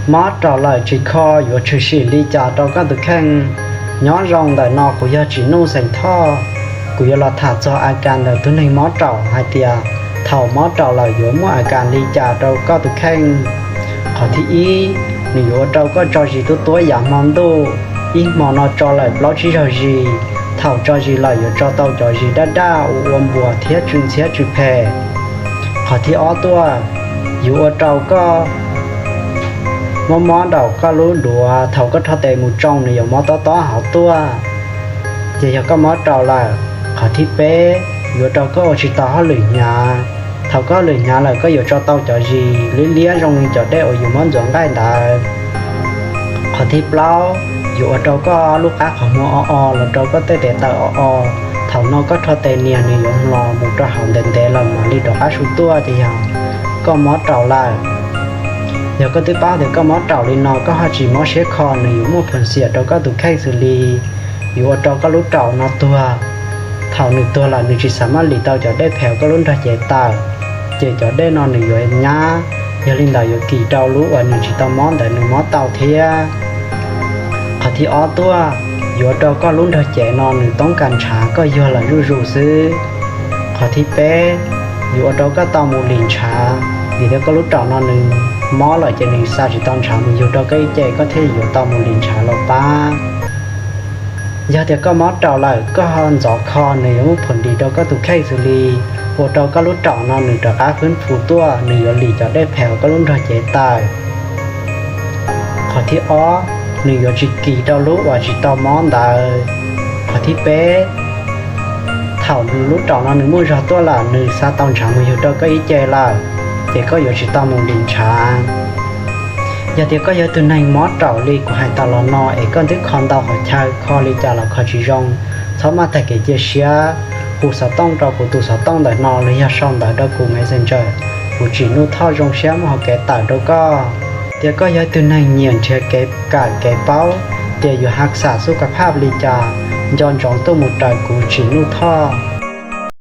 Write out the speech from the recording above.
Mob raum lawm tsis kho yuav tshwm sim li cas rau koj tus kheej? Nyob zoo, ntawm no kuv yog Tsim Nuj xeem Thoj. Kuv yuav los tham txog a kas ntawm tus neeg mob raum hais tias thaum mob raum lawm yuav muaj a kas li cas rau koj tus kheej. Qhov thib ib, nws yuav ua rau koj tso zis tuab tuab yav hmo ntuj, ib hmo no tso lawm plaub tsib zaug zis. Thaum tso zis lawm yuav tso tau cov zis daj daj ua ua npuas thiab tsw ntxhiab tsw phem. Qhov thib ob tuaj, yuav ua rau koj mob mob nraum koj lub duav, thaum koj rho tes mus tsoo nws yuav mob tob tob hauv tuaj, ces yog koj mob raum lawm. Qhov thib peb, yuav ua rau koj ua tsis tau hauj lwm hnyav. Thaum koj hauj lwm hnyav lawm koj yuav tso tau cov zis liab liab zoo li cov dej uas yus muab ntxuav nqaij ntawd. Qhov thib plaub, yuav ua rau koj lub qab qhov muag o o los rau koj tej tes taw o o. Thaum no koj rho tes nias nws yuav hlo mus rau hauv ntev ntev lawm mam li rov qab su tuaj, ces yog koj mob raum lawm. Yog koj twb paub tias koj mob raum li no koj ho tsis mob siab kho, nws yuav muaj phoom xiam rau koj tus kheej xws li yuav ua rau koj lub raum no tuag. Thaum nws tuag lawm nws tsis xav maj lim tau cov dej phem koj lub nrog cev tawm, ces cov dej no nws yuav nyab, yog li ntawd yuav kis rau lub uas nws tsis tau mob ntawd nws mob tau thiab. Qhov thib ob tuaj, yuav ua rau koj lub nrog cev no nws toob kas ntshav koj yuag lawm zuj zus xwb. Qhov thib peb, yuav ua rau koj tau mus lim ntshav, vim tias koj lub raum no nws mob lawm ces nws xa tsis tau ntshav mus yug rau koj ib ce koj thiaj yuav tau mus lim ntshav los pab. Yog tias koj mob raum lawm koj ho ntxov kho nws yuav muaj phoom dim rau koj tus kheej xws li ua rau koj lub raum no nws rov qab fwb fu tuaj, nws yuav lim cov dej phem uas koj lub nrog cev tawm. Qhov thib ob, nws yuav tsis kis rau lub uas tsis tau mob ntawd. Qhov thib peb, thaum nws lub raum no nws muaj zog tuaj lawm nws xa tau ntshav mus yug rau koj ib ce lawm, ces koj yuav tsis tau mus lim ntshav. Yog tias koj yog tus neeg mob raum li kuv hais tas los no es koj twb kho ntau qhov chaw kho li cas los kho tsis zoo, txhob maj tag kev cia siab, hu xov tooj rau kuv tus xov tooj ntawm no los yog sau ntawv rau kuv Messenger, kuv Tsim Nuj Thoj zoo siab muab hauv kev tawm rau koj. Tias koj yog tus neeg nyiam nrhiav kev kawm kev paub tias yus ha xam xub ka phaj li cas, nco ntsoov tuaj mus raws kuv Tsim Nuj Thoj.